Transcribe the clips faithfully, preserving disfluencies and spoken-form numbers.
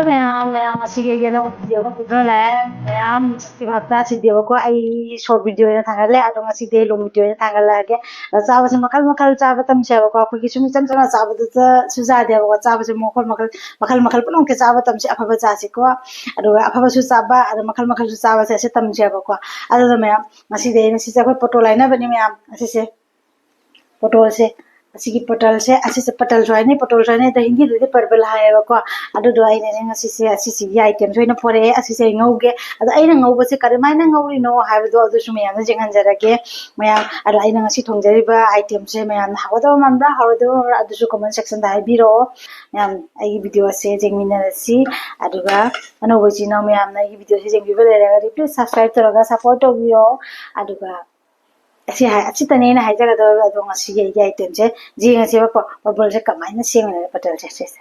ꯃꯌꯥꯝ, ꯃꯌꯥꯝ, ꯉꯁꯤꯒꯤ ꯑꯩꯒꯤ ꯑꯅꯧꯕ video ꯑꯃ ꯄꯨꯗꯨꯅ ꯂꯥꯛꯑꯦ꯫ ꯃꯌꯥꯝ, ꯉꯁꯤꯒꯤ ꯍꯞꯇꯥꯁꯤꯗꯤꯕꯀꯣ, ꯑꯩ short video ꯑꯣꯏꯅ ꯊꯥꯡꯒꯠꯂꯦ, ꯑꯗꯣ ꯉꯁꯤꯗꯤ long video ꯑꯣꯏꯅ ꯊꯥꯡꯒꯠꯂꯛꯑꯒꯦ꯫ ꯑꯗꯣ ꯆꯥꯕꯁꯦ ꯃꯈꯜ ꯃꯈꯜ ꯆꯥꯕ ꯇꯝꯁꯦꯕꯀꯣ, ꯑꯩꯈꯣꯏꯒꯤ ꯁꯨꯝ ꯏꯆꯝ ꯆꯝꯅ ꯆꯥꯕꯗꯨꯗꯁꯨ ꯌꯥꯗꯦꯕꯀꯣ, ꯆꯥꯕꯁꯦ ꯃꯈꯜ ꯃꯈꯜ, ꯃꯈꯜ ꯃꯈꯜ ꯄꯨꯝꯅꯃꯛꯀꯤ ꯆꯥꯕ ꯇꯝꯁꯦ, ꯑꯐꯕ ꯆꯥꯁꯤꯀꯣ, ꯑꯗꯨꯒ ꯑꯐꯕꯁꯨ ꯆꯥꯕ, ꯑꯗꯣ ꯃꯈꯜ ꯃꯈꯜꯁꯨ ꯆꯥꯕꯁꯦ ꯑꯁꯤ ꯇꯝꯁꯦꯕꯀꯣ꯫ ꯑꯗꯨꯗ ꯃꯌꯥꯝ, ꯉꯁꯤꯗꯤ ꯑꯩꯅ ꯁꯤꯁꯦ ꯑꯩꯈꯣꯏ ꯄꯣꯇꯣꯜ ꯍꯥꯏꯅꯕꯅꯤ ꯃꯌꯥꯝ, ꯑꯁꯤꯁꯦ꯫ ꯄꯣꯇꯣꯜꯁꯦ, ꯑꯁꯤꯒꯤ ꯄꯣꯇꯜꯁꯦ, ꯑꯁꯤꯁꯦ ꯄꯇꯜꯁꯨ ꯍꯥꯏꯅꯩ, ꯄꯣꯇꯣꯜꯁꯨ ꯍꯥꯏꯅꯩ, ꯑꯗꯣ ꯍꯤꯟꯗꯤꯗꯗꯤ ꯄꯔꯕꯜ ꯍꯥꯏꯌꯦꯕꯀꯣ꯫ ꯑꯗꯨꯗꯣ ꯑꯩꯅꯅꯦ ꯉꯁꯤꯁꯦ ꯑꯁꯤꯁꯤꯒꯤ itemꯁꯦ ꯑꯣꯏꯅ ꯄꯣꯔꯛꯑꯦ, ꯑꯁꯤꯁꯦ ꯑꯩ ꯉꯧꯒꯦ꯫ ꯑꯗꯣ ꯑꯩꯅ ꯉꯧꯕꯁꯦ ꯀꯔꯝꯍꯥꯏꯅ ꯉꯧꯔꯤꯅꯣ ꯍꯥꯏꯕꯗꯣ ꯑꯗꯨꯁꯨ ꯃꯌꯥꯝꯗ ꯌꯦꯡꯍꯟꯖꯔꯛꯀꯦ꯫ ꯃꯌꯥꯝ, ꯑꯗꯣ ꯑꯩꯅ ꯉꯁꯤ ꯊꯣꯡꯖꯔꯤꯕ itemꯁꯦ ꯃꯌꯥꯝꯅ ꯍꯥꯎꯒꯗꯕ ꯃꯥꯟꯕ꯭ꯔꯥ, ꯍꯥꯎꯔꯣꯏꯗꯕ ꯃꯥꯟꯕ꯭ꯔꯥ, ꯑꯗꯨꯁꯨ comment sectionꯗ ꯍꯥꯏꯕꯤꯔꯛꯑꯣ꯫ ꯃꯌꯥꯝ, ꯑꯩꯒꯤ videoꯁꯦ ꯌꯦꯡꯃꯤꯟꯅꯔꯁꯤ꯫ ꯑꯗꯨꯒ ꯑꯅꯧꯕ ꯏꯆꯤꯟ ꯏꯅꯥꯎ ꯃꯌꯥꯝꯅ ꯑꯩꯒꯤ videoꯁꯦ ꯌꯦꯡꯕꯤꯕ ꯂꯩꯔꯒꯗꯤ please subscribe ꯇꯧꯔꯒ support ꯇꯧꯕꯤꯔꯣ꯫ ꯑꯗꯨꯒ ꯑꯁꯤ ꯍꯥꯏ, ꯑꯁꯤꯇꯅꯦ ꯑꯩꯅ ꯍꯥꯏꯖꯒꯗꯕ꯫ ꯑꯗꯣ ꯉꯁꯤꯒꯤ ꯑꯩꯒꯤ itemꯁꯦ ꯌꯦꯡꯉꯁꯦꯕꯀꯣ, ꯄꯔꯕꯜꯁꯦ ꯀꯃꯥꯏꯅ ꯁꯦꯝꯒꯅꯤ, ꯄꯇꯜꯁꯦ ꯁꯤꯁꯦ꯫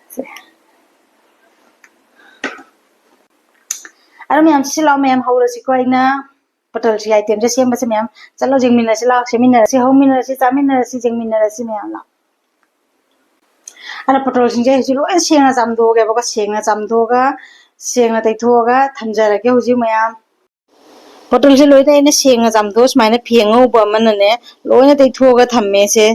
ꯁꯦ꯫ ꯑꯗꯣ ꯃꯌꯥꯝ, ꯁꯤ ꯂꯥꯛꯑꯣ, ꯃꯌꯥꯝ ꯍꯧꯔꯁꯤꯀꯣ꯫ ꯑꯩꯅ ꯄꯇꯜꯁꯤ itemꯁꯦ ꯁꯦꯝꯕꯁꯦ ꯃꯌꯥꯝ ꯆꯠꯂꯣ, ꯌꯦꯡꯃꯤꯟꯅꯔꯁꯤ ꯂꯥꯛꯑꯣ, ꯁꯦꯝꯃꯤꯟꯅꯔꯁꯤ, ꯍꯧꯃꯤꯟꯅꯔꯁꯤ, ꯆꯥꯃꯤꯟꯅꯔꯁꯤ, ꯌꯦꯡꯃꯤꯟꯅꯔꯁꯤ ꯃꯌꯥꯝ ꯂꯥꯛꯑꯣ꯫ ꯑꯗꯣ ꯄꯇꯜꯁꯤꯡꯁꯦ ꯍꯧꯖꯤꯛ ꯂꯣꯏꯅ ꯁꯦꯡꯅ ꯆꯥꯝꯊꯣꯛꯑꯒꯦꯕꯀꯣ, ꯁꯦꯡꯅ ꯆꯥꯝꯊꯣꯛꯑꯒ, ꯁꯦꯡꯅ ꯇꯩꯊꯣꯛꯑꯒ ꯊꯝꯖꯔꯒꯦ ꯍꯧꯖꯤꯛ ꯃꯌꯥꯝ꯫ ꯄꯇꯜꯁꯦ ꯂꯣꯏꯅ ꯑꯩꯅ ꯁꯦꯡꯅ ꯆꯥꯝꯊꯣꯛꯑ ꯁꯨꯃꯥꯏꯅ ꯐꯤ ꯑꯉꯧꯕ ꯑꯃꯅꯅꯦ ꯂꯣꯏꯅ ꯇꯩꯊꯣꯛꯑꯒ ꯊꯝꯃꯦ꯫ ꯁꯦ,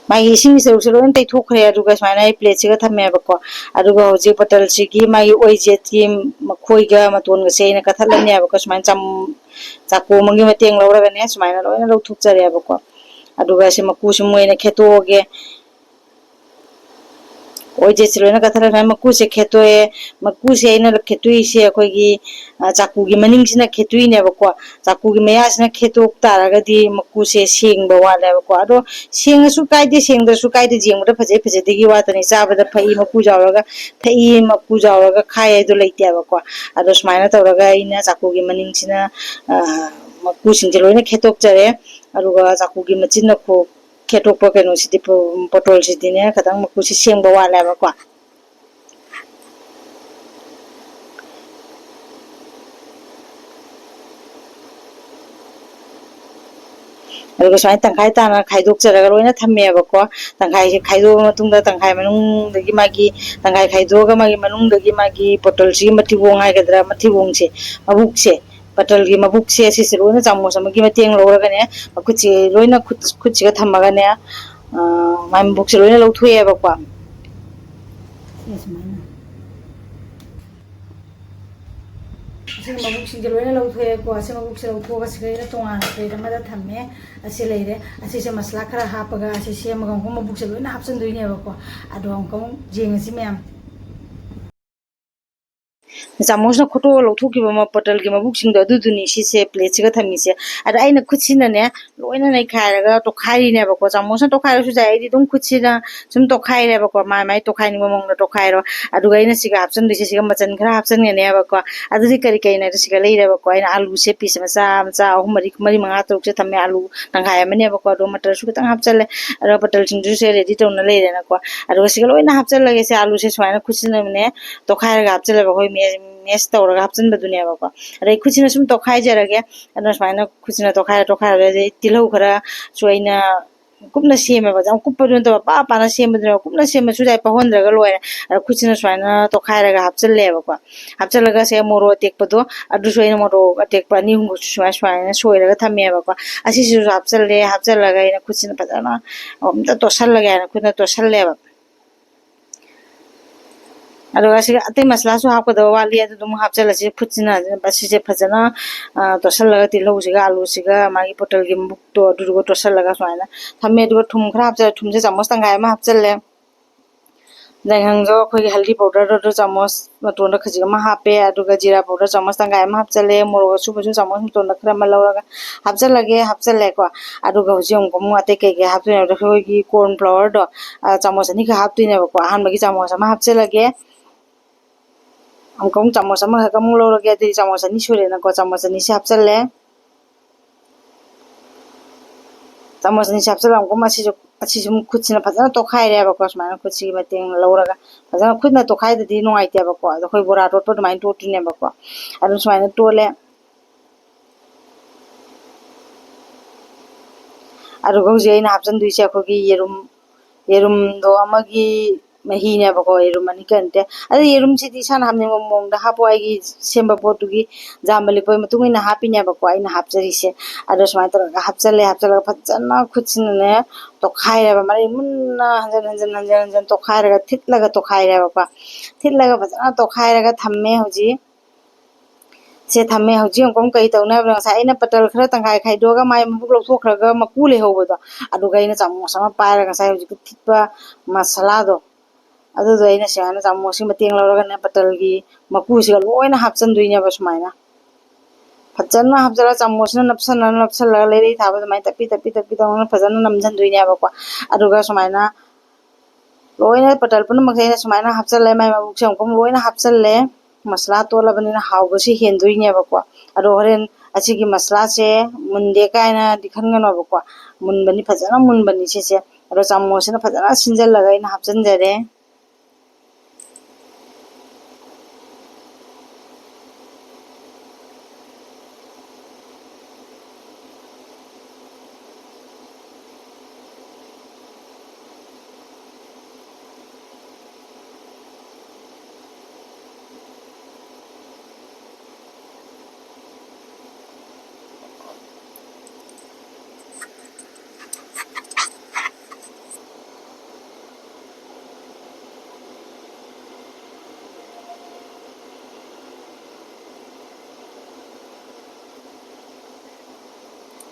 ꯃꯥꯒꯤ ꯏꯁꯤꯡꯒꯤ ꯁꯔꯨꯛꯁꯦ ꯂꯣꯏꯅ ꯇꯩꯊꯣꯛꯈ꯭ꯔꯦ꯫ ꯑꯗꯨꯒ ꯁꯨꯃꯥꯏꯅ ꯑꯩ plateꯁꯤꯒ ꯊꯝꯃꯦꯕꯀꯣ꯫ ꯑꯗꯨꯒ ꯍꯧꯖꯤꯛ ꯄꯇꯜꯁꯤꯒꯤ ꯃꯥꯒꯤ ꯑꯣꯏꯖꯦꯠꯀꯤ ꯃꯈꯣꯏꯒ ꯃꯇꯣꯟꯒꯁꯦ ꯑꯩꯅ ꯀꯠꯊꯠꯂꯅꯦꯕꯀꯣ꯫ ꯁꯨꯃꯥꯏꯅ ꯆꯝ-, ꯆꯥꯛꯀꯣꯝ ꯑꯃꯒꯤ ꯃꯇꯦꯡ ꯂꯧꯔꯒꯅꯦ ꯁꯨꯃꯥꯏꯅ ꯂꯣꯏꯅ ꯂꯧꯊꯣꯛꯆꯔꯦꯕꯀꯣ꯫ ꯑꯗꯨꯒ ꯁꯤ ꯃꯀꯨꯁꯤ ꯃꯣꯏꯅ ꯈꯦꯠꯇꯣꯛꯑꯒꯦ꯫ ꯑꯣꯏꯖꯦꯠꯁꯦ ꯂꯣꯏꯅ ꯀꯠꯊꯠꯂꯒ ꯃꯀꯨꯁꯦ ꯈꯦꯠꯇꯣꯛꯑꯦ꯫ ꯃꯀꯨꯁꯦ ꯑꯩꯅ ꯈꯦꯠꯇꯣꯛꯏꯁꯦ ꯑꯩꯈꯣꯏꯒꯤ, ꯑ, ꯆꯥꯛꯀꯨꯒꯤ ꯃꯅꯤꯡꯁꯤꯅ ꯈꯦꯠꯇꯣꯛꯏꯅꯦꯕꯀꯣ꯫ ꯆꯥꯛꯀꯨꯒꯤ ꯃꯌꯥꯁꯤꯅ ꯈꯦꯠꯇꯣꯛ ꯇꯥꯔꯒꯗꯤ ꯃꯀꯨꯁꯦ ꯁꯦꯡꯕ ꯋꯥꯠꯂꯦꯕꯀꯣ꯫ ꯑꯗꯣ ꯁꯦꯡꯉꯁꯨ ꯀꯥꯏꯗꯦ, ꯁꯦꯡꯗ꯭ꯔꯁꯨ ꯀꯥꯏꯗꯦ, ꯌꯦꯡꯕꯗ ꯐꯖꯩ ꯐꯖꯗꯦꯒꯤ ꯋꯥꯇꯅꯤ꯫ ꯆꯥꯕꯗ ꯐꯩ ꯃꯀꯨ ꯌꯥꯎꯔꯒ, ꯐꯩ ꯃꯀꯨ ꯌꯥꯎꯔꯒ ꯈꯥꯏ ꯍꯥꯏꯗꯣ ꯂꯩꯇꯦꯕꯀꯣ꯫ ꯑꯗꯣ ꯁꯨꯃꯥꯏꯅ ꯇꯧꯔꯒ ꯑꯩꯅ ꯆꯥꯛꯀꯨꯒꯤ ꯃꯅꯤꯡꯁꯤꯅ, ꯑ, ꯃꯀꯨꯁꯤꯡꯁꯦ ꯂꯣꯏꯅ ꯈꯦꯠꯇꯣꯛꯆꯔꯦ꯫ ꯑꯗꯨꯒ ꯆꯥꯛꯀꯨꯒꯤ ꯃꯆꯤꯟ ꯃꯈꯣꯛ ꯈꯦꯠꯇꯣꯛꯄ ꯀꯩꯅꯣꯁꯤꯗꯤ, ꯄꯣ-, ꯄꯣꯇꯣꯜꯁꯤꯗꯤꯅꯦ, ꯈꯤꯇꯪ ꯃꯀꯨꯁꯤ ꯁꯦꯡꯕ ꯋꯥꯠꯂꯦꯕꯀꯣ꯫ ꯑꯗꯨꯒ ꯁꯨꯃꯥꯏꯅ ꯇꯪꯈꯥꯏ ꯇꯥꯅ ꯈꯥꯏꯗꯣꯛꯆꯔꯒ ꯂꯣꯏꯅ ꯊꯝꯃꯦꯕꯀꯣ꯫ ꯇꯪꯈꯥꯏꯁꯦ ꯈꯥꯏꯗꯣꯛꯑ ꯃꯇꯨꯡꯗ ꯇꯪꯈꯥꯏ ꯃꯅꯨꯡꯗꯒꯤ ꯃꯥꯒꯤ, ꯇꯪꯈꯥꯏ ꯈꯥꯏꯗꯣꯛꯑꯒ ꯃꯥꯒꯤ ꯃꯅꯨꯡꯗꯒꯤ ꯃꯥꯒꯤ ꯕꯣꯇꯜꯁꯤꯒꯤ ꯃꯊꯤꯕꯣꯡ ꯍꯥꯏꯒꯗ꯭ꯔꯥ, ꯃꯊꯤꯕꯣꯡꯁꯦ, ꯃꯕꯨꯛꯁꯦ, ꯕꯣꯇꯜꯒꯤ ꯃꯕꯨꯛꯁꯦ, ꯑꯁꯤꯁꯦ ꯂꯣꯏꯅ ꯆꯥꯃꯁ ꯑꯃꯒꯤ ꯃꯇꯦꯡ ꯂꯧꯔꯒꯅꯦ, ꯃꯈꯨꯠꯁꯦ ꯂꯣꯏꯅ, ꯈꯨꯠ, ꯈꯨꯠꯁꯤꯒ ꯊꯝꯃꯒꯅꯦ, ꯑ, ꯃꯥꯏ ꯃꯕꯨꯛꯁꯦ ꯂꯣꯏꯅ ꯂꯧꯊꯣꯛꯑꯦꯕꯀꯣ꯫ ꯁꯤ ꯁꯨꯃꯥꯏꯅ꯫ ꯑꯁꯤꯒꯤ ꯃꯕꯨꯛꯁꯤꯡꯁꯦ ꯂꯣꯏꯅ ꯂꯧꯊꯣꯛꯑꯦꯀꯣ꯫ ꯑꯁꯤ ꯃꯕꯨꯛꯁꯦ ꯂꯧꯊꯣꯛꯑꯒ ꯁꯤꯗꯩꯗ ꯇꯣꯉꯥꯟꯅ ꯄ꯭ꯂꯦꯠ ꯑꯃꯗ ꯊꯝꯃꯦ꯫ ꯑꯁꯤ ꯂꯩꯔꯦ꯫ ꯑꯁꯤꯁꯦ ꯃꯁꯂꯥ ꯈꯔ ꯍꯥꯞꯄꯒ ꯑꯁꯤ ꯁꯦꯝꯃꯒ ꯑꯃꯨꯛꯀ ꯃꯕꯨꯛꯁꯦ ꯂꯣꯏꯅ ꯍꯥꯞꯆꯤꯟꯗꯣꯏꯅꯦꯕꯀꯣ꯫ ꯑꯗꯣ ꯑꯃꯨꯛꯀ ꯑꯃꯨꯛ ꯌꯦꯡꯉꯁꯤ ꯃꯌꯥꯝ꯫ ꯆꯥꯃꯁꯅ ꯈꯣꯠꯇꯣꯛꯑ ꯂꯧꯊꯣꯛꯈꯤꯕ ꯃ-, ꯕꯣꯇꯜꯒꯤ ꯃꯕꯨꯛꯁꯤꯡꯗꯣ ꯑꯗꯨꯗꯨꯅꯤ ꯁꯤꯁꯦ ꯄ꯭ꯂꯦꯠꯁꯤꯒ ꯊꯝꯃꯤꯁꯦ꯫ ꯑꯗ ꯑꯩꯅ ꯈꯨꯠꯁꯤꯅꯅꯦ ꯂꯣꯏꯅ ꯅꯩꯈꯥꯏꯔꯒ ꯇꯣꯈꯥꯏꯔꯤꯅꯦꯕꯀꯣ꯫ ꯆꯥꯃꯁꯅ ꯇꯣꯈꯥꯏꯔꯁꯨ ꯌꯥꯏ, ꯑꯩꯗꯤ ꯑꯗꯨꯝ ꯈꯨꯠꯁꯤꯅ ꯁꯨꯝ ꯇꯣꯈꯥꯏꯔꯦꯕꯀꯣ꯫ ꯃꯥꯏ ꯃꯥꯏ ꯇꯣꯈꯥꯏꯅꯤꯡꯕ ꯃꯑꯣꯡꯗ ꯇꯣꯈꯥꯏꯔꯣ꯫ ꯑꯗꯨꯒ ꯑꯩꯅ ꯁꯤꯒ ꯍꯥꯞꯆꯤꯟꯗꯣꯏꯁꯦ, ꯁꯤꯒ ꯃꯆꯟ ꯈꯔ ꯍꯥꯞꯆꯤꯟꯒꯅꯦꯕꯀꯣ꯫ ꯑꯗꯨꯗꯤ ꯀꯔꯤ ꯀꯔꯤꯅꯣ ꯍꯥꯏꯗ ꯁꯤꯒ ꯂꯩꯔꯦꯕꯀꯣ꯫ ꯑꯩꯅ ꯑꯂꯨꯁꯦ ꯄꯤꯁ ꯃꯆꯥ ꯃꯆꯥ ꯑꯍꯨꯝ, ꯃꯔꯤ, ꯃꯔꯤ, ꯃꯉꯥ, ꯇꯔꯨꯛꯁꯦ ꯊꯝꯃꯦ꯫ ꯑꯂꯨ ꯇꯪꯈꯥꯏ ꯑꯃꯅꯦꯕꯀꯣ꯫ ꯑꯗꯨꯒ ꯃꯇꯔꯁꯨ ꯈꯤꯇꯪ ꯍꯥꯞꯆꯜꯂꯦ꯫ ꯑꯗꯨꯒ ꯕꯣꯇꯜꯁꯤꯡꯗꯨꯁꯨ ꯔꯦꯗꯤ ꯇꯧꯅ ꯂꯩꯔꯦꯅꯀꯣ꯫ ꯑꯗꯨꯒ ꯁꯤꯒ ꯂꯣꯏꯅ ꯍꯥꯞꯆꯜꯂꯒꯦ꯫ ꯁꯤ ꯑꯂꯨꯁꯦ ꯁꯨꯃꯥꯏꯅ ꯈꯨꯠꯁꯤꯟꯅꯕꯅꯦ ꯇꯣꯈꯥꯏꯔꯒ ꯍꯥꯞꯆꯜꯂꯦꯕ꯫ ꯑꯩꯈꯣꯏ ꯃꯦ-, ꯃꯦꯁ ꯇꯧꯔꯒ ꯍꯥꯞꯆꯤꯟꯕꯗꯨꯅꯦꯕꯀꯣ꯫ ꯑꯗꯩ ꯈꯨꯠꯁꯤꯅ ꯁꯨꯝ ꯇꯣꯈꯥꯏꯖꯔꯒꯦ꯫ ꯑꯗꯨꯅ ꯁꯨꯃꯥꯏꯅ ꯈꯨꯠꯁꯤꯅ ꯇꯣꯈꯥꯏꯔ ꯇꯣꯈꯥꯏꯔꯒ, ꯑꯗꯩ ꯇꯤꯜꯍꯧ ꯈꯔꯁꯨ ꯑꯩꯅ ꯀꯨꯞꯅ ꯁꯦꯝꯃꯦꯕ, ꯌꯥꯝ ꯀꯨꯞꯄꯗꯨ ꯅꯠꯇꯕ, ꯄꯥ ꯄꯥꯅ ꯁꯦꯝꯕꯗꯨꯅꯦꯕ꯫ ꯀꯨꯞꯅ ꯁꯦꯝꯃꯁꯨ ꯌꯥꯏ, ꯄꯥꯍꯣꯟꯗ꯭ꯔꯒ ꯂꯣꯏꯔꯦ꯫ ꯑꯗ ꯈꯨꯠꯁꯤꯅ ꯁꯨꯃꯥꯏꯅ ꯇꯣꯈꯥꯏꯔꯒ ꯍꯥꯞꯆꯜꯂꯦꯕꯀꯣ꯫ ꯍꯥꯞꯆꯜꯂꯒ ꯁꯦ ꯃꯣꯔꯣꯛ ꯑꯇꯦꯛꯄꯗꯣ, ꯑꯗꯨꯁꯨ ꯑꯩꯅ ꯃꯣꯔꯣꯛ ꯑꯇꯦꯛꯄ ꯑꯅꯤ ꯑꯍꯨꯝꯈꯛꯁꯨ ꯁꯨꯃꯥꯏ, ꯁꯨꯃꯥꯏꯅ ꯁꯣꯏꯔꯒ ꯊꯝꯃꯦꯕꯀꯣ꯫ ꯑꯁꯤꯁꯤꯁꯨ ꯍꯥꯞꯆꯜꯂꯦ꯫ ꯍꯥꯞꯆꯜꯂꯒ ꯑꯩꯅ ꯈꯨꯠꯁꯤꯅ ꯐꯖꯅ ꯑꯝꯇ ꯇꯣꯠꯁꯜꯂꯒꯦ ꯍꯥꯏꯅ ꯈꯨꯠꯅ ꯇꯣꯠꯁꯜꯂꯦꯕ꯫ ꯑꯗꯨꯒ ꯁꯤꯒ ꯑꯇꯩ ꯃꯁꯂꯥꯁꯨ ꯍꯥꯞꯀꯗꯕ ꯋꯥꯠꯂꯤ, ꯑꯗꯨ ꯑꯗꯨꯝ ꯍꯥꯞꯆꯜꯂꯁꯤ꯫ ꯈꯨꯠꯁꯤꯅ ꯑꯁꯤꯁꯦ ꯐꯖꯅ, ꯑ, ꯇꯣꯠꯁꯜꯂꯒ, ꯇꯤꯜꯍꯧꯁꯤꯒ, ꯑꯂꯨꯁꯤꯒ, ꯃꯥꯒꯤ ꯄꯣꯇꯜꯒꯤ ꯃꯕꯨꯛꯇꯣ, ꯑꯗꯨꯗꯨꯒ ꯇꯣꯠꯁꯜꯂꯒ ꯁꯨꯃꯥꯏꯅ ꯊꯝꯃꯦ꯫ ꯑꯗꯨꯒ ꯊꯨꯝ ꯈꯔ ꯍꯥꯞꯆꯜꯂꯦ꯫ ꯊꯨꯝꯁꯦ ꯆꯥꯃꯁ ꯇꯪꯈꯥꯏ ꯑꯃ ꯍꯥꯞꯆꯜꯂꯦ꯫ ꯌꯥꯏꯉꯪꯗꯣ, ꯑꯩꯈꯣꯏꯒꯤ ꯍꯜꯗꯤ ꯄꯥꯎꯗꯔꯗꯣ, ꯑꯗꯨ ꯆꯥꯃꯁ ꯃꯇꯣꯟꯗ ꯈꯖꯤꯛ ꯑꯃ ꯍꯥꯞꯄꯦ꯫ ꯑꯗꯨꯒ ꯖꯤꯔꯥ ꯄꯥꯎꯗꯔ ꯆꯥꯃꯁ ꯇꯪꯈꯥꯏ ꯑꯃ ꯍꯥꯞꯆꯜꯂꯦ꯫ ꯃꯣꯔꯣꯛ ꯑꯁꯨꯕꯁꯨ ꯆꯥꯃꯁ ꯃꯇꯣꯟꯗ ꯈꯔ ꯑꯃ ꯂꯧꯔꯒ ꯍꯥꯞꯆꯜꯂꯒꯦ, ꯍꯥꯞꯆꯜꯂꯦꯀꯣ꯫ ꯑꯗꯨꯒ ꯍꯧꯖꯤꯛ ꯑꯃꯨꯛ, ꯑꯃꯨꯛ ꯑꯇꯩ ꯀꯩꯀꯩ ꯍꯥꯞꯇꯣꯏꯅꯣ ꯍꯥꯏꯕꯗ, ꯑꯩꯈꯣꯏꯒꯤ ꯀꯣꯔꯟ ꯐ꯭ꯂꯣꯔꯗꯣ, ꯑ, ꯆꯥꯃꯁ ꯑꯅꯤꯈꯛ ꯍꯥꯞꯇꯣꯏꯅꯦꯕꯀꯣ꯫ ꯑꯍꯥꯟꯕꯒꯤ ꯆꯥꯃꯁ ꯑꯃ ꯍꯥꯞꯆꯜꯂꯒꯦ꯫ ꯑꯃꯨꯛꯀ ꯑꯃꯨꯛ ꯆꯥꯃꯁ ꯑꯃꯈꯛ ꯑꯃꯨꯛ ꯂꯧꯔꯒꯦ꯫ ꯑꯗꯨꯗꯤ ꯆꯥꯃꯁ ꯑꯅꯤ ꯁꯨꯔꯦꯅꯀꯣ꯫ ꯆꯥꯃꯁ ꯑꯅꯤꯁꯦ ꯍꯥꯞꯆꯜꯂꯦ꯫ ꯆꯥꯃꯁ ꯑꯅꯤꯁꯦ ꯍꯥꯞꯆꯜꯂꯒ ꯑꯃꯨꯛꯀ ꯑꯃꯨꯛ ꯑꯁꯤꯁꯨ, ꯑꯁꯤꯁꯨ ꯑꯃꯨꯛ ꯈꯨꯠꯁꯤꯅ ꯐꯖꯅ ꯇꯣꯠꯈꯥꯏꯔꯦꯕꯀꯣ꯫ ꯁꯨꯃꯥꯏꯅ ꯈꯨꯠꯁꯤꯒꯤ ꯃꯇꯦꯡ ꯂꯧꯔꯒ ꯐꯖꯅ ꯈꯨꯠꯅ ꯇꯣꯠꯈꯥꯏꯗꯗꯤ ꯅꯨꯡꯉꯥꯏꯇꯦꯕꯀꯣ꯫ ꯑꯗꯣ ꯑꯩꯈꯣꯏ ꯕꯣꯔꯥ ꯇꯣꯠꯄ ꯑꯗꯨꯃꯥꯏꯅ ꯇꯣꯠꯇꯣꯏꯅꯦꯕꯀꯣ꯫ ꯑꯗꯨꯝ ꯁꯨꯃꯥꯏꯅ ꯇꯣꯠꯂꯦ꯫ ꯑꯗꯨꯒ ꯍꯧꯖꯤꯛ ꯑꯩꯅ ꯍꯥꯞꯆꯤꯟꯗꯣꯏꯁꯦ ꯑꯩꯈꯣꯏꯒꯤ ꯌꯦꯔꯨꯝ, ꯌꯦꯔꯨꯝꯗꯣ ꯑꯃꯒꯤ ꯃꯍꯤꯅꯦꯕꯀꯣ, ꯌꯦꯔꯨꯝ ꯑꯅꯤ ꯀꯩꯅꯣ ꯅꯠꯇꯦ꯫ ꯑꯗꯣ ꯌꯦꯔꯨꯝꯁꯤꯗꯤ ꯏꯁꯥꯅ ꯍꯥꯞꯅꯤꯡꯕ ꯃꯑꯣꯡꯗ ꯍꯥꯞꯄꯣ, ꯑꯩꯒꯤ ꯁꯦꯝꯕ ꯄꯣꯠꯇꯨꯒꯤ ꯖꯥꯝ ꯃꯂꯤꯛꯄꯒꯤ ꯃꯇꯨꯡ ꯏꯟꯅ ꯍꯥꯞꯄꯤꯅꯦꯕꯀꯣ ꯑꯩꯅ ꯍꯥꯞꯆꯔꯤꯁꯦ꯫ ꯑꯗꯣ ꯁꯨꯃꯥꯏꯅ ꯇꯧꯔꯒ ꯍꯥꯞꯆꯜꯂꯦ, ꯍꯥꯞꯆꯜꯂꯒ ꯐꯖꯅ ꯈꯨꯠꯁꯤꯅꯅꯦ ꯇꯣꯠꯈꯥꯏꯔꯦꯕ, ꯃꯔꯩ ꯃꯨꯟꯅ ꯍꯟꯖꯟ ꯍꯟꯖꯟ ꯍꯟꯖꯟ ꯍꯟꯖꯟ ꯇꯣꯠꯈꯥꯏꯔꯒ, ꯊꯤꯠꯂꯒ ꯇꯣꯠꯈꯥꯏꯔꯦꯕꯀꯣ꯫ ꯊꯤꯠꯂꯒ ꯐꯖꯅ ꯇꯣꯠꯈꯥꯏꯔꯒ ꯊꯝꯃꯦ ꯍꯧꯖꯤꯛ꯫ ꯁꯦ ꯊꯝꯃꯦ꯫ ꯍꯧꯖꯤꯛ ꯑꯃꯨꯛ ꯀꯩ ꯇꯧꯅꯤ ꯍꯥꯏꯕꯗ, ꯉꯁꯥꯏ ꯑꯩꯅ ꯄꯇꯜ ꯈꯔ ꯇꯪꯈꯥꯏ ꯈꯥꯏꯗꯣꯛꯑꯒ ꯃꯥꯏ ꯃꯕꯨꯛ ꯂꯧꯊꯣꯛꯈ꯭ꯔꯒ ꯃꯀꯨ ꯂꯩꯍꯧꯕꯗꯣ, ꯑꯗꯨꯒ ꯑꯩꯅ ꯆꯥꯃꯁ ꯑꯃ ꯄꯥꯏꯔꯒ ꯉꯁꯥꯏ ꯍꯧꯖꯤꯛꯀꯤ ꯊꯤꯠꯄ ꯃꯁꯥꯂꯥꯗꯣ, ꯑꯗꯨꯗꯣ ꯑꯩꯅ ꯁꯨꯃꯥꯏꯅ ꯆꯥꯃꯁꯀꯤ ꯃꯇꯦꯡ ꯂꯧꯔꯒꯅꯦ ꯄꯇꯜꯒꯤ ꯃꯀꯨꯁꯤꯒ ꯂꯣꯏꯅ ꯍꯥꯞꯆꯤꯟꯗꯣꯏꯅꯦꯕ ꯁꯨꯃꯥꯏꯅ꯫ ꯐꯖꯅ ꯍꯥꯞꯆꯤꯜꯂꯒ ꯆꯥꯃꯁꯅ ꯅꯞꯁꯟꯅ ꯅꯞꯁꯜꯂꯒ ꯂꯩꯔꯩ ꯊꯥꯕ ꯑꯗꯨꯃꯥꯏꯅ ꯇꯞꯄꯤ ꯇꯞꯄꯤ ꯇꯞꯄꯤ ꯇꯧꯅ ꯐꯖꯅ ꯅꯝꯁꯤꯟꯗꯣꯏꯅꯦꯕꯀꯣ꯫ ꯑꯗꯨꯒ ꯁꯨꯃꯥꯏꯅ ꯂꯣꯏꯅ ꯄꯇꯜ ꯄꯨꯝꯅꯃꯛꯁꯦ ꯑꯩꯅ ꯁꯨꯃꯥꯏꯅ ꯍꯥꯞꯆꯜꯂꯦ, ꯃꯥꯏ ꯃꯕꯨꯛꯁꯦ ꯑꯃꯨꯛꯀ ꯂꯣꯏꯅ ꯍꯥꯞꯆꯜꯂꯦ꯫ ꯃꯁꯂꯥ ꯇꯣꯠꯂꯕꯅꯤꯅ ꯍꯥꯎꯕꯁꯤ ꯍꯦꯟꯗꯣꯏꯅꯦꯕꯀꯣ꯫ ꯑꯗꯣ ꯍꯣꯔꯦꯟ ꯑꯁꯤꯒꯤ ꯃꯁꯂꯥꯁꯦ ꯃꯨꯟꯗꯦ ꯀꯥꯏꯅꯗꯤ ꯈꯟꯒꯅꯣꯕꯀꯣ, ꯃꯨꯟꯕꯅꯤ, ꯐꯖꯅ ꯃꯨꯟꯕꯅꯤ ꯁꯤꯁꯦ꯫ ꯑꯗꯣ ꯆꯥꯃꯁꯁꯤꯅ ꯐꯖꯅ ꯁꯤꯟꯖꯜꯂꯒ ꯑꯩꯅ ꯍꯥꯞꯆꯤꯟꯖꯔꯦ꯫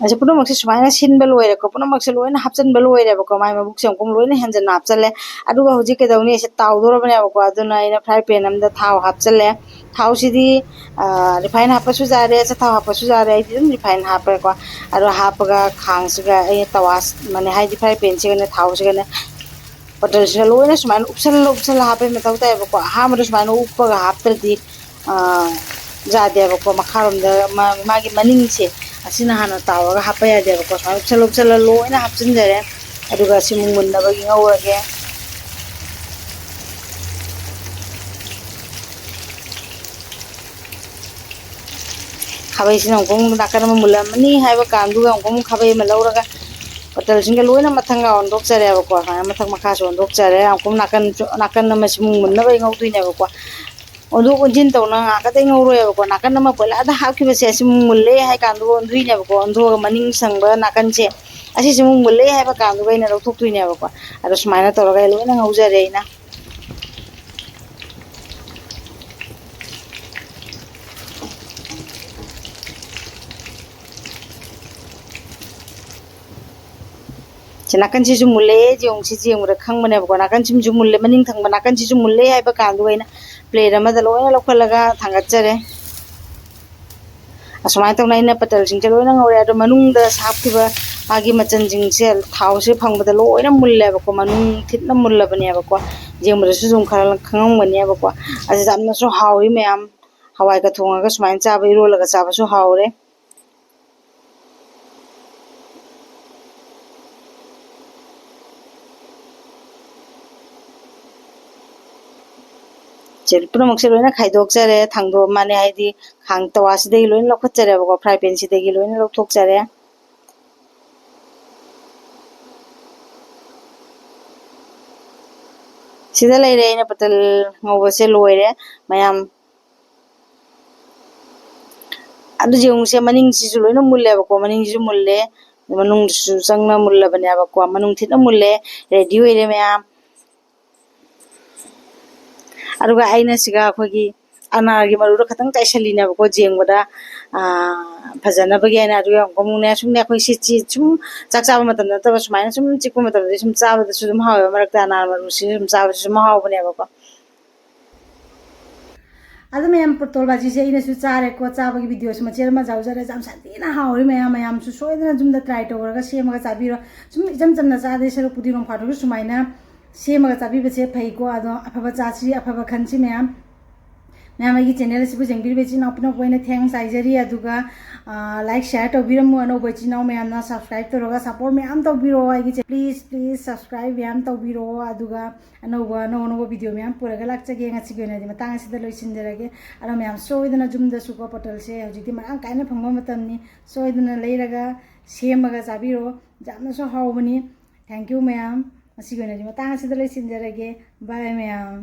ꯑꯁꯤ ꯄꯨꯝꯅꯃꯛꯁꯦ ꯁꯨꯃꯥꯏꯅ ꯁꯤꯟꯕ ꯂꯣꯏꯔꯦꯀꯣ, ꯄꯨꯝꯅꯃꯛꯁꯦ ꯂꯣꯏꯅ ꯍꯥꯞꯆꯤꯟꯕ ꯂꯣꯏꯔꯦꯕꯀꯣ, ꯃꯥꯏ ꯃꯕꯨꯛꯁꯦ ꯑꯃꯨꯛ ꯂꯣꯏꯅ ꯍꯦꯟꯖꯟꯅ ꯍꯥꯞꯆꯜꯂꯦ꯫ ꯑꯗꯨꯒ ꯍꯧꯖꯤꯛ ꯀꯩꯗꯧꯅꯤ, ꯑꯁꯤ ꯇꯥꯎꯗꯣꯔꯕꯅꯦꯕꯀꯣ꯫ ꯑꯗꯨꯅ ꯑꯩꯅ ꯐ꯭ꯔꯥꯏ ꯄꯦꯟ ꯑꯃꯗ ꯊꯥꯎ ꯍꯥꯞꯆꯜꯂꯦ꯫ ꯊꯥꯎꯁꯤꯗꯤ ꯔꯤꯐꯥꯏꯟ ꯍꯥꯞꯄꯁꯨ ꯌꯥꯔꯦ, ꯑꯆꯥꯊꯥꯎ ꯍꯥꯞꯄꯁꯨ ꯌꯥꯔꯦ, ꯑꯩꯗꯤ ꯑꯗꯨꯝ ꯔꯤꯐꯥꯏꯟ ꯍꯥꯞꯄꯦꯀꯣ꯫ ꯑꯗꯣ ꯍꯥꯞꯄꯒ ꯈꯥꯡꯁꯤꯒ ꯑꯩꯅ ꯇꯋꯥ, ꯃꯅꯦ ꯍꯥꯏꯗꯤ ꯐ꯭ꯔꯥꯏ ꯄꯦꯟꯁꯤꯒꯅꯦ ꯊꯥꯎꯁꯤꯒꯅꯦ ꯕꯇꯔꯁꯤꯅ ꯂꯣꯏꯅ ꯁꯨꯃꯥꯏꯅ ꯎꯞꯁꯜꯂ ꯎꯞꯁꯜꯂ ꯍꯥꯞꯄꯩ ꯃꯊꯧ ꯇꯥꯏꯌꯦꯕꯀꯣ꯫ ꯑꯍꯥꯟꯕꯗ ꯁꯨꯃꯥꯏꯅ ꯎꯞꯄꯒ ꯍꯥꯞꯇ꯭ꯔꯗꯤ, ꯑꯥ, ꯌꯥꯗꯦꯕꯀꯣ꯫ ꯃꯈꯥꯔꯣꯝꯗ ꯃꯥ-, ꯃꯥꯒꯤ ꯃꯅꯤꯡꯁꯦ ꯑꯁꯤꯅ ꯍꯥꯟꯅ ꯇꯥꯎꯔꯒ ꯍꯥꯞꯄ ꯌꯥꯗꯦꯕꯀꯣ꯫ ꯁꯨꯃꯥꯏꯅ ꯎꯞꯁꯜꯂ ꯎꯞꯁꯜꯂ ꯂꯣꯏꯅ ꯍꯥꯞꯆꯤꯟꯖꯔꯦ꯫ ꯑꯗꯨꯒ ꯁꯤ ꯑꯃꯨꯛ ꯃꯨꯟꯅꯕꯒꯤ ꯉꯧꯔꯒꯦ꯫ ꯈꯥꯕꯩꯁꯤꯅ ꯑꯃꯨꯛ ꯅꯥꯀꯟ ꯑꯃ ꯃꯨꯜꯂꯝꯃꯅꯤ ꯍꯥꯏꯕ ꯀꯥꯟꯗꯨꯒ ꯑꯃꯨꯛ ꯈꯥꯕꯩ ꯑꯃ ꯂꯧꯔꯒ ꯄꯇꯜꯁꯤꯡꯒ ꯂꯣꯏꯅ ꯃꯊꯪꯒ ꯑꯣꯟꯊꯣꯛꯆꯔꯦꯕꯀꯣ꯫ ꯁꯨꯃꯥꯏꯅ ꯃꯊꯪ ꯃꯈꯥꯁꯨ ꯑꯣꯟꯊꯣꯛꯆꯔꯦ꯫ ꯌꯥꯝ ꯀꯨꯝ ꯅꯥꯀꯟ, ꯅꯥꯀꯟ ꯑꯃꯁꯤ ꯃꯨꯟ ꯃꯨꯟꯅꯕ ꯑꯩ ꯉꯧꯗꯣꯏꯅꯦꯕꯀꯣ꯫ ꯑꯣꯟꯊꯣꯛ ꯑꯣꯟꯁꯤꯟ ꯇꯧꯅ ꯉꯥꯏꯍꯥꯛꯀꯗꯪ ꯉꯧꯔꯣꯏꯕꯀꯣ꯫ ꯅꯥꯀꯟ ꯑꯃ ꯄꯣꯏꯂꯥꯗ ꯍꯥꯞꯈꯤꯕꯁꯦ ꯑꯁꯤ ꯃꯨꯜꯂꯦ ꯍꯥꯏ ꯀꯥꯟꯗꯨꯒ ꯑꯣꯟꯗꯣꯏꯅꯦꯕꯀꯣ꯫ ꯑꯣꯟꯊꯣꯛꯑꯒ ꯃꯅꯤꯡ ꯁꯪꯕ ꯅꯥꯀꯟꯁꯦ ꯑꯁꯤꯁꯦ ꯑꯃꯨꯛ ꯃꯨꯜꯂꯦ ꯍꯥꯏꯕ ꯀꯥꯟꯗꯨꯒ ꯑꯩꯅ ꯂꯧꯊꯣꯛꯇꯣꯏꯅꯦꯕꯀꯣ꯫ ꯑꯗꯣ ꯁꯨꯃꯥꯏꯅ ꯇꯧꯔꯒ ꯑꯩ ꯂꯣꯏꯅ ꯉꯧꯖꯔꯦ ꯑꯩꯅ꯫ ꯁꯤ ꯅꯥꯀꯟꯁꯤꯁꯨ ꯃꯨꯜꯂꯦ, ꯌꯦꯡꯉꯨ, ꯁꯤ ꯌꯦꯡꯕꯗ ꯈꯪꯕꯅꯦꯕꯀꯣ꯫ ꯅꯥꯀꯟꯁꯤꯃꯁꯨ ꯃꯨꯜꯂꯦ, ꯃꯅꯤꯡ ꯊꯪꯕ ꯅꯥꯀꯟꯁꯤꯁꯨ ꯃꯨꯜꯂꯦ ꯍꯥꯏꯕ ꯀꯥꯟꯗꯨꯒ ꯑꯩꯅ plate ꯑꯃꯗ ꯂꯣꯏꯅ ꯂꯧꯈꯠꯂꯒ ꯊꯥꯡꯒꯠꯆꯔꯦ꯫ ꯑꯁꯨꯃꯥꯏꯅ ꯇꯧꯅ ꯑꯩꯅ ꯄꯇꯜꯁꯤꯡꯁꯦ ꯂꯣꯏꯅ ꯉꯧꯔꯦ꯫ ꯑꯗꯣ ꯃꯅꯨꯡꯗ ꯍꯥꯞꯈꯤꯕ ꯃꯥꯒꯤ ꯃꯆꯜꯁꯤꯡꯁꯦ ꯊꯥꯎꯁꯦ ꯐꯪꯕꯗ ꯂꯣꯏꯅ ꯃꯨꯜꯂꯦꯕꯀꯣ, ꯃꯅꯨꯡ ꯊꯤꯠꯅ ꯃꯨꯜꯂꯕꯅꯦꯕꯀꯣ꯫ ꯌꯦꯡꯕꯗꯁꯨ ꯑꯗꯨꯝ ꯈꯔ ꯈꯪꯉꯝꯒꯅꯦꯕꯀꯣ꯫ ꯑꯁꯤ ꯌꯥꯝꯅꯁꯨ ꯍꯥꯎꯏ ꯃꯌꯥꯝ꯫ ꯍꯋꯥꯏꯒ ꯊꯣꯡꯉꯒ ꯁꯨꯃꯥꯏꯅ ꯆꯥꯕ, ꯏꯔꯣꯜꯂꯒ ꯆꯥꯕꯁꯨ ꯍꯥꯎꯔꯦ꯫ ꯁꯦ, ꯄꯨꯝꯅꯃꯛꯁꯦ ꯂꯣꯏꯅ ꯈꯥꯏꯗꯣꯛꯆꯔꯦ, ꯊꯥꯡꯗꯣꯛꯑꯝꯃꯅꯤ, ꯍꯥꯏꯗꯤ ꯈꯥꯡ ꯇꯋꯥꯁꯤꯗꯒꯤ ꯂꯣꯏꯅ ꯂꯧꯈꯠꯆꯔꯦꯕꯀꯣ, fry pan ꯁꯤꯗꯒꯤ ꯂꯣꯏꯅ ꯂꯧꯊꯣꯛꯆꯔꯦ꯫ ꯁꯤꯗ ꯂꯩꯔꯦ, ꯑꯩꯅ ꯄꯇꯜ ꯉꯧꯕꯁꯦ ꯂꯣꯏꯔꯦ ꯃꯌꯥꯝ꯫ ꯑꯗꯨ ꯌꯦꯡꯉꯨꯁꯦ, ꯃꯅꯤꯡꯁꯤꯁꯨ ꯂꯣꯏꯅ ꯃꯨꯜꯂꯦꯕꯀꯣ, ꯃꯅꯤꯡꯁꯤꯁꯨ ꯃꯨꯜꯂꯦ, ꯃꯅꯨꯡꯗꯁꯨ ꯆꯪꯅ ꯃꯨꯜꯂꯕꯅꯦꯕꯀꯣ, ꯃꯅꯨꯡ ꯊꯤꯠꯅ ꯃꯨꯜꯂꯦ, ready ꯑꯣꯏꯔꯦ ꯃꯌꯥꯝ꯫ ꯑꯗꯨꯒ ꯑꯩꯅ ꯁꯤꯒ ꯑꯩꯈꯣꯏꯒꯤ ꯑꯅꯥꯔꯒꯤ ꯃꯔꯨꯗꯣ ꯈꯤꯇꯪ ꯆꯥꯏꯁꯤꯜꯂꯤꯅꯦꯕꯀꯣ, ꯌꯦꯡꯕꯗ, ꯑꯥ, ꯐꯖꯅꯕꯒꯤ ꯍꯥꯏꯅ꯫ ꯑꯗꯨꯒ ꯑꯃꯨꯛꯅꯦ, ꯁꯨꯝꯅꯦ, ꯑꯩꯈꯣꯏ ꯁꯤ ꯆꯤ-, ꯁꯨꯝ ꯆꯥꯛ ꯆꯥꯕ ꯃꯇꯝ ꯅꯠꯇꯕ, ꯁꯨꯃꯥꯏꯅ ꯁꯨꯝ ꯆꯤꯛꯄ ꯃꯇꯝꯗꯗꯤ ꯁꯨꯝ ꯆꯥꯕꯗꯁꯨ ꯑꯗꯨꯝ ꯍꯥꯎꯋꯦꯕ, ꯃꯔꯛꯇ ꯑꯅꯥꯔ ꯃꯔꯨꯁꯤ ꯁꯨꯝ ꯆꯥꯕꯁꯨ ꯑꯗꯨꯝ ꯍꯥꯎꯕꯅꯦꯕꯀꯣ꯫ ꯑꯗꯨ ꯃꯌꯥꯝ, ꯄꯇꯣꯜ ꯕꯥꯖꯤꯁꯦ ꯑꯩꯅꯁꯨ ꯆꯥꯔꯦꯀꯣ, ꯆꯥꯕꯒꯤ videoꯁꯨ ꯃꯆꯦꯠ ꯑꯃ ꯌꯥꯎꯖꯔꯦ꯫ ꯌꯥꯝ ꯁꯥꯊꯤꯅ ꯍꯥꯎꯔꯤ ꯃꯌꯥꯝ, ꯃꯌꯥꯝꯁꯨ ꯁꯣꯏꯗꯅ ꯌꯨꯝꯗ try ꯇꯧꯔꯒ ꯁꯦꯝꯃꯒ ꯆꯥꯕꯤꯔꯣ꯫ ꯁꯨꯝ ꯏꯆꯝ ꯆꯝꯅ ꯆꯥꯗꯣꯏ ꯁꯔꯨꯛꯄꯨꯗꯤ ꯅꯣꯡ ꯐꯥꯗꯣꯛꯁꯨ ꯁꯨꯃꯥꯏꯅ ꯁꯦꯝꯃꯒ ꯆꯥꯕꯤꯕꯁꯦ ꯐꯩꯀꯣ꯫ ꯑꯗꯣ ꯑꯐꯕ ꯆꯥꯁꯤ, ꯑꯐꯕ ꯈꯟꯁꯤ ꯃꯌꯥꯝ꯫ ꯃꯌꯥꯝ, ꯑꯩꯒꯤ channel ꯑꯁꯤꯕꯨ ꯌꯦꯡꯕꯤꯔꯤꯕ ꯏꯆꯤꯟ ꯏꯅꯥꯎ ꯄꯨꯝꯅꯃꯛꯄꯨ ꯑꯩꯅ thanks ꯍꯥꯏꯖꯔꯤ꯫ ꯑꯗꯨꯒ, ꯑꯥ, like, share ꯇꯧꯕꯤꯔꯝꯃꯨ꯫ ꯑꯅꯧꯕ ꯏꯆꯤꯟ ꯏꯅꯥꯎ ꯃꯌꯥꯝꯅ subscribe ꯇꯧꯔꯒ support ꯃꯌꯥꯝ ꯇꯧꯕꯤꯔꯛꯑꯣ ꯑꯩꯒꯤ channel꯫ Please, please subscribe ꯃꯌꯥꯝ ꯇꯧꯕꯤꯔꯛꯑꯣ꯫ ꯑꯗꯨꯒ ꯑꯅꯧꯕ, ꯑꯅꯧ ꯑꯅꯧꯕ video ꯃꯌꯥꯝ ꯄꯨꯔꯒ ꯂꯥꯛꯆꯒꯦ꯫ ꯉꯁꯤꯒꯤ ꯑꯣꯏꯅꯗꯤ ꯃꯇꯥꯡ ꯑꯁꯤꯗ ꯂꯣꯏꯁꯤꯟꯖꯔꯒꯦ꯫ ꯑꯗꯣ ꯃꯌꯥꯝ ꯁꯣꯏꯗꯅ ꯌꯨꯝꯗꯁꯨꯀꯣ, ꯄꯇꯜꯁꯦ ꯍꯧꯖꯤꯛꯇꯤ ꯃꯔꯥꯡ ꯀꯥꯏꯅ ꯐꯪꯕ ꯃꯇꯝꯅꯤ꯫ ꯁꯣꯏꯗꯅ ꯂꯩꯔꯒ ꯁꯦꯝꯃꯒ ꯆꯥꯕꯤꯔꯣ꯫ ꯌꯥꯝꯅꯁꯨ ꯍꯥꯎꯕꯅꯤ꯫ Thank you ꯃꯌꯥꯝ꯫ ꯉꯁꯤꯒꯤ ꯑꯣꯏꯅꯗꯤ ꯃꯇꯥꯡ ꯑꯁꯤꯗ ꯂꯣꯏꯁꯤꯟꯖꯔꯒꯦ꯫ Bye ꯃꯌꯥꯝ꯫